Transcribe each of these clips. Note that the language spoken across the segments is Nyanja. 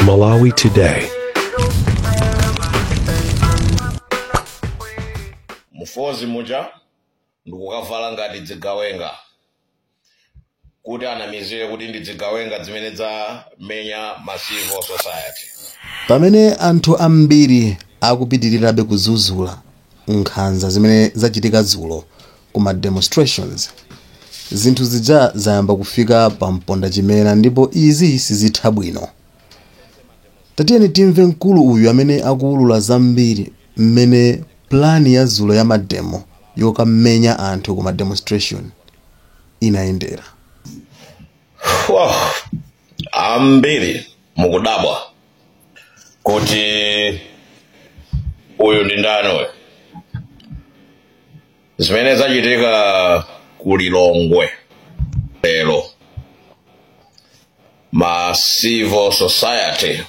Malawi Today. Mufozi muja ndikukavala ngati dzigawenga kuti anamizire kuti ndi dzigawenga zimene zamenya ma civil society. Pamene anthu ambiri akupitirirabe kuzuzula nkhanza zimene zachitika dzulo ku ma demonstrations, zinthu zija zayamba kufika pa mponda chimera ndipo izi sizitha bwino. Tatiyeni timve mkulu uyu amene akuwulula zambiri mmene plan ya dzulo ya mademo yokamenya anthu ku ma demonstration inayendera. Wow. Ambiri mukudabwa kuti uyu ndi ndani uyu. Zimene zachitika ku Lilongwe lero, ma civil society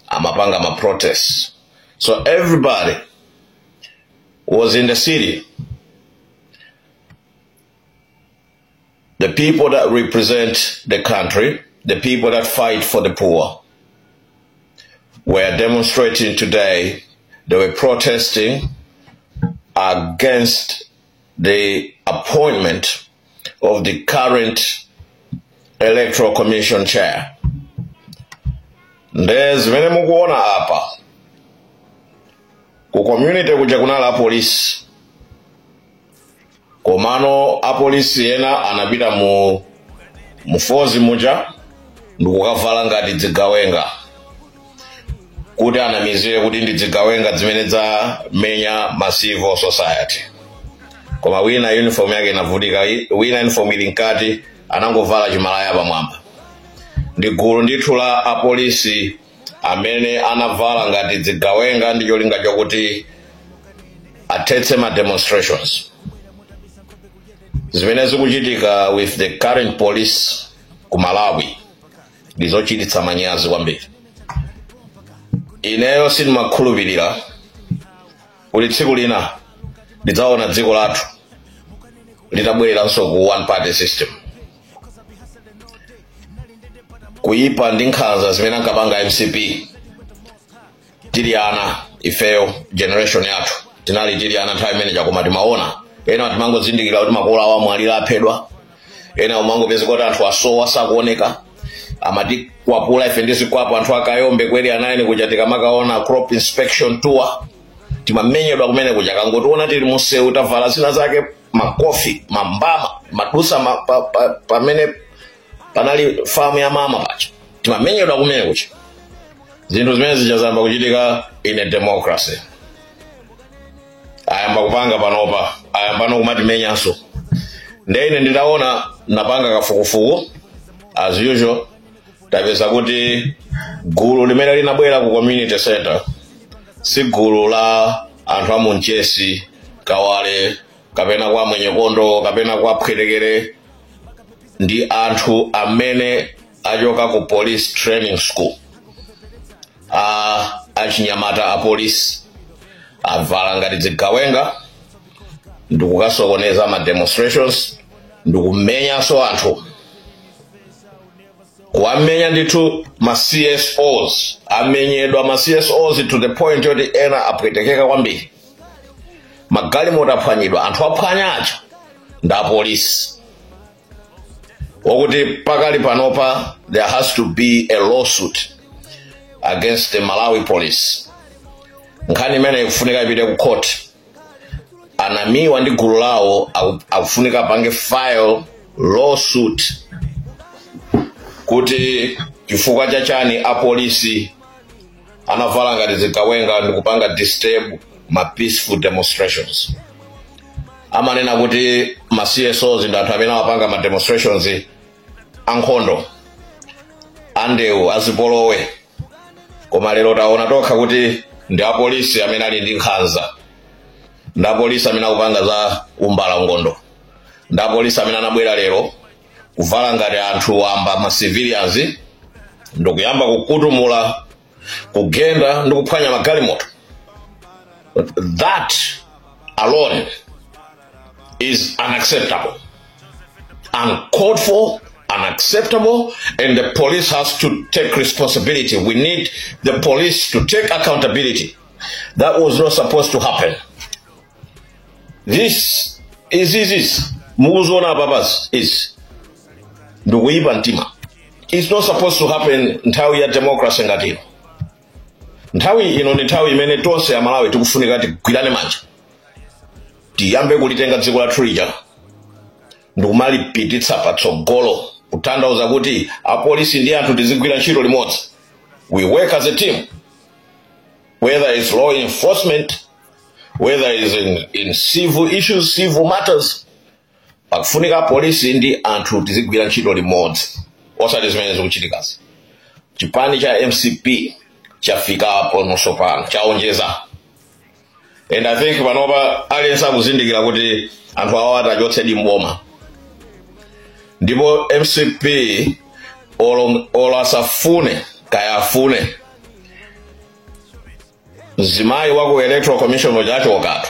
amapanga ma protests, so everybody was in the city. The people that represent the country, the people that fight for the poor, were demonstrating today. They were protesting against the appointment of the current Electoral Commission chair. Nde zimene mukuona apa, ku community kuja kunali apolisi, komano apolisi ena anapita mu mufozi muja ndikukavala ngati dzigawenga kuti anamizire kuti ndi dzigawenga zimene zamenya ma civil society. Koma wina uniform yake inavutika, wina uniform ili mkati, anangovala chimalaya pamwamba. Ndi gulu ndithu la apolisi amene anavala ngati dzigawenga ndi cholinga chokuti athetse ma demonstrations. Zimene zikuchitika with the current police ku Malawi ndi zochititsa manyazi kwambiri. Ineyo sindimakhulupirira kuti tsiku lina ndidzaona dziko lathu litabwereranso ku one party system. Kuyipa ndi nkhanza zimene ankapanga MCP tili ana ifeyo, generation yathu tinali tili ana nthawi imene chakoma timaona ena timangozindikira kuti makolo awo amwalira, aphedwa, ena umangopeza kuti anthu asowa, sakuoneka, amatikwapula ife ndi zikwapo. Anthu akayombe kweli anayi kuja tikamakaona crop inspection tour timamenyedwa kumene kuja, kangotiona tili munsewu tavala zina zake, makofi, mambama, madusa pamene panali famu ya mama pacha, timamenyedwa kumene kuja. Zinthu zimene zija zayamba kuchitika in a democracy. Ayamba kupanga panopa, ayamba kumatimenyanso. Nde ine nditaona, napanga kafukufuku as usual, tapeza kuti gulu limene linabwera ku community center si gulu la anthu a Munchesi, Kawale, kapena kwa Mwenyekondo, kapena kwa Phwetekere. Ndi anthu amene achoka ku police training school, a achinyamata a police avala ngati zigawenga ndikukasokoneza ma demonstrations, ndikumenyanso anthu, kuwamenya ndithu. Ma CSOs amenyedwa, ma CSOs to the point yoti ena apwetekeka kwambiri, magalimoto aphwanyidwa. Anthu aphwanya aja ndi apolisi, wokuti pakali panopa there has to be a lawsuit against the Malawi Police. Nkhani imene ikufunika ipite ku court. Anamiwa ndi gulu lawo akufunika apange file lawsuit kuti chifukwa chachani apolisi anavala ngati zigawenga ndikupanga disturb ma peaceful demonstrations. Amanena kuti ma CSOs ndi anthu amene amapanga ma demonstrations ankhondo, andewu, azipolowe, koma lero taona tokha kuti ndi apolisi amene ali ndi nkhanza, ndi apolisi amene akupanga za umbalangondo, ndi apolisi amene anabwera lero kuvala ngati anthu wamba, ma civilians, ndikuyamba kukutumula, kugenda ndi kuphwanya magalimoto. That alone is unacceptable, uncalled for, Unacceptable, and the police has to take responsibility. We need the police to take accountability. That was not supposed to happen. This is mukuziona apapazi is ndikuyipa mtima. It's not supposed to happen nthawi ya democracy ngati ino. Nthawi ino ndi nthawi imene tonse Amalawi tikufunika tigwirane manja, tiyambe kulitenga dziko lathu lija ndikumalipititsa patsogolo, kutanthauza kuti apolisi ndi anthu tizigwira ntchito limodzi. We work as a team, whether it's law enforcement, whether it's in civil issues, civil matters. Pakufunika apolisi ndi anthu tizigwira ntchito limodzi, osati zimene zikuchitikazi. Chipani cha MCP chafika ponso pano chaonjeza, and I think panopa aliyense akuzindikira kuti anthu awa atachotsedwa mboma. Ndipo MCP, olo asafune kaya afune, mzimayi waku Electoral Commission uja achokatu.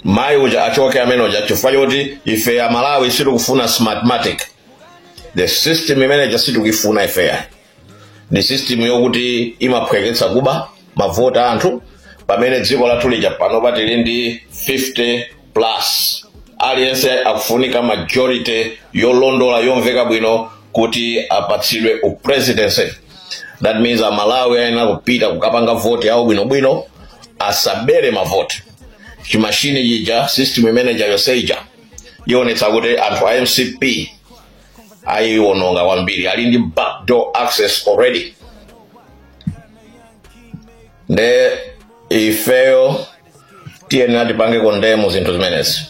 Mayi uja achoke amene uja, chifukwa choti ife Amalawi sitikufuna Smartmatic. The system imene ija sitikuyifuna ifeya. Ndi system yokuti imaphweketsa kuba mavota anthu, pamene dziko lathu lija panopa tili ndi 50 plus. Aliyense akufunika majority yolondola, yomveka bwino kuti apatsidwe upresidency. That means Amalawi ayenera kupita kukapanga voti yawo bwinobwino, asabere mavoti. Chimashini chija, system imene ija yonse ija ionetsa kuti anthu a MCP ayiwononga kwambiri, ali ndi backdoor access already. Nde ifeyo tiyenera tipange condemn zinthu zimenezi.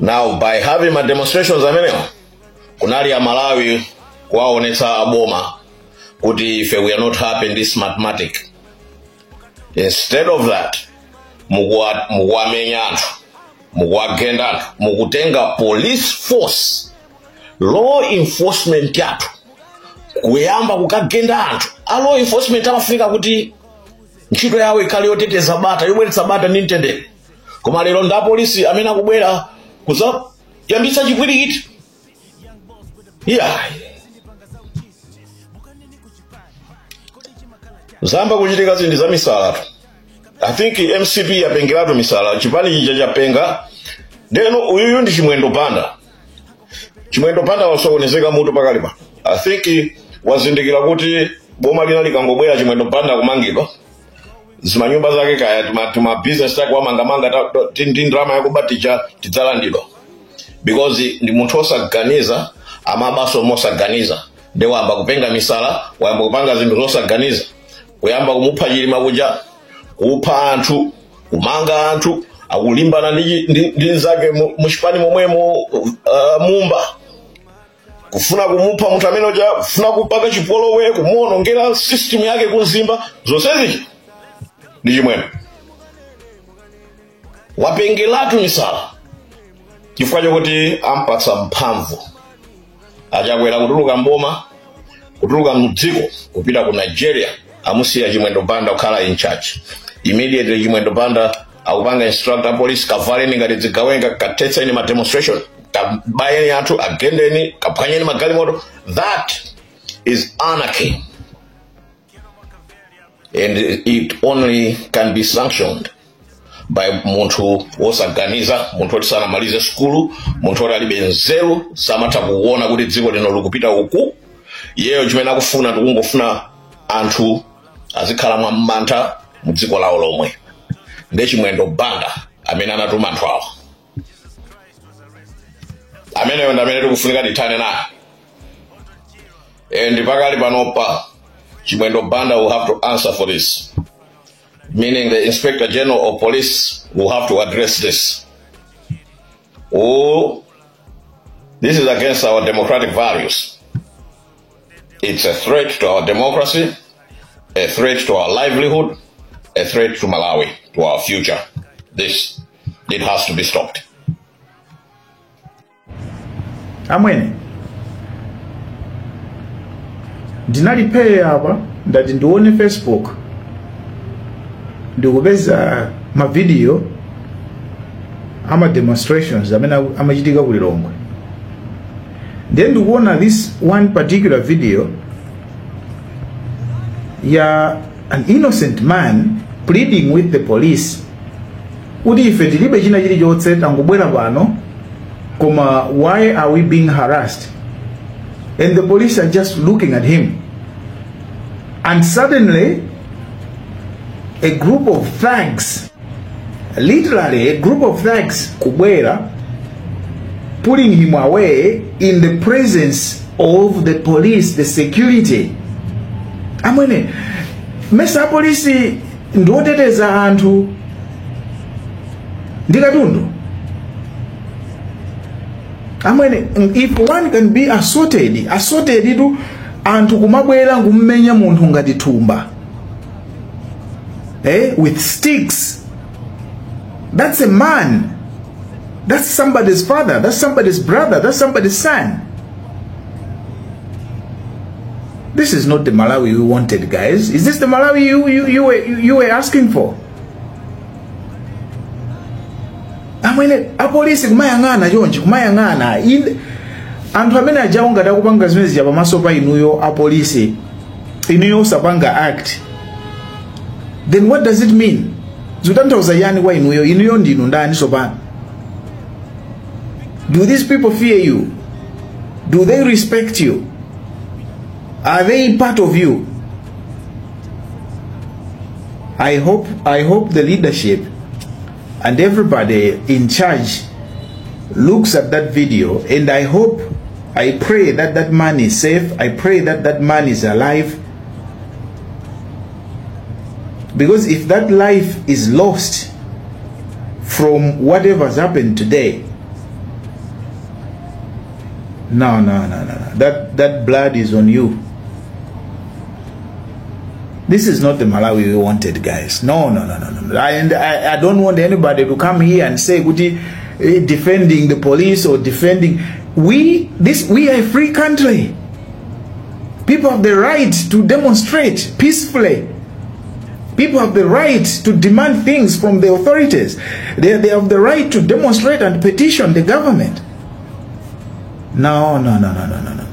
Now, by having ma demonstrations amenewo, kunali Amalawi kuwaonetsa aboma kuti ife we are not happy in this Smartmatic. Instead of that, mukuwamenya anthu, mukuwagenda anthu, mukutenga police force, law enforcement yathu, kuyamba kukagenda anthu. A law enforcement amafika kuti ntchito yawo ikhale yoteteza bata, yobweretsa bata ndi mtendere, koma lero ndi apolisi amene akubwera kuzayambitsa chipwirikiti. Yeah, zamba kuchitika zinthu za misalatu. I think MCP yapengeratu misala, chipani chija chapenga. Ndeno uyuyu ndi Chimwendo Banda. Chimwendo Banda wasokonezeka mutu pakali pa. I think wazindikira kuti boma lina likangobwera, Chimwendo Banda kumangidwa, zimanyumba zake kaya tuma business take wamangamanga ndi ndalama yakubatija tidzalandidwa, because ndi munthu osaganiza, amabaso mosaganiza. Ndi wayamba kupenga misala, wayamba kupanga zinthu zosaganiza, kuyamba kumupha Chilima kuja, kupha anthu, kumanga anthu, akulimbana ndi nzake muchipani momwemo, Mumba, kufuna kumupha munthu amene uja, kufuna kupaka chipolowe, kumuonongera system yake kumzimba. Zonsezi ndi Chimwendo wapengeratu misala chifukwa chokuti ampatsa mphamvu Achakwera kutuluka mboma, kutuluka mdziko kupita ku Nigeria, amusiya Chimwendo Banda kukhala in charge. Immediately Chimwendo Banda akupanga instruct police, kavaleni ngati zigawenga, kathetseni ma demonstration, kabayeni anthu, agendeni, kaphwanyeni magalimoto. That is anarchy, and it only can be sanctioned by munthu wosaganiza, munthu woti sanamalize sukulu, munthu woti alibe nzeru, samatha kuona kuti dziko lino likupita uku. Iyeyo chimene akufuna, tikungofuna anthu azikhala mwa mantha mu dziko lawo lomwe. Ndiye Chimwendo Banda amene anatuma anthu awa, ameneyo ndi amene tikufunika tithane naye. And pakali panopa Chimwendo Banda will have to answer for this, meaning the Inspector General of Police will have to address this. Oh, this is against our democratic values. It's a threat to our democracy, a threat to our livelihood, a threat to Malawi, to our future. This, it has to be stopped. Amwene, ndinali phee apa, ndati ndione Facebook, ndikupeza mavidiyo ama demonstrations amene amachitika ku Lilongwe. Then ndikuona this one particular video ya an innocent man pleading with the police kuti ife tilibe china chilichonse, tangobwera pano, koma why are we being harassed? And the police are just looking at him, and suddenly a group of thugs, literally a group of thugs kubwera, pulling him away in the presence of the police, the security. Amwene, mesa apolisi ndioteteza anthu ndi katundu? Amwene, if one can be assaulted, assaulted tu, anthu kumabwera nkummenya munthu ngati thumba, with sticks, that's a man, that's somebody's father, that's somebody's brother, that's somebody's son. This is not the Malawi we wanted, guys. Is this the Malawi you were asking for? Amwene, apolisi kumayang'ana chonchi, kumayang'ana. Anthu amene ajawo ngati akupanga zimene zija pamaso pa inuyo apolisi, inuyo osapanga act, then what does it mean? Zikutanthauza yani kwa inuyo? Inuyo ndinu ndani sopano? Do these people fear you? Do they respect you? Are they part of you? I hope the leadership and everybody in charge looks at that video, and I pray that that man is safe. I pray that that man is alive. Because if that life is lost from whatever's happened today, no, no, no, no, no. That blood is on you. This is not the Malawi we wanted, guys. No, no, no, no, no. I don't want anybody to come here and say, Kuti, defending the police or defending. We are a free country. People have the right to demonstrate peacefully. People have the right to demand things from the authorities. They have the right to demonstrate and petition the government. No, no, no, no, no, no, no.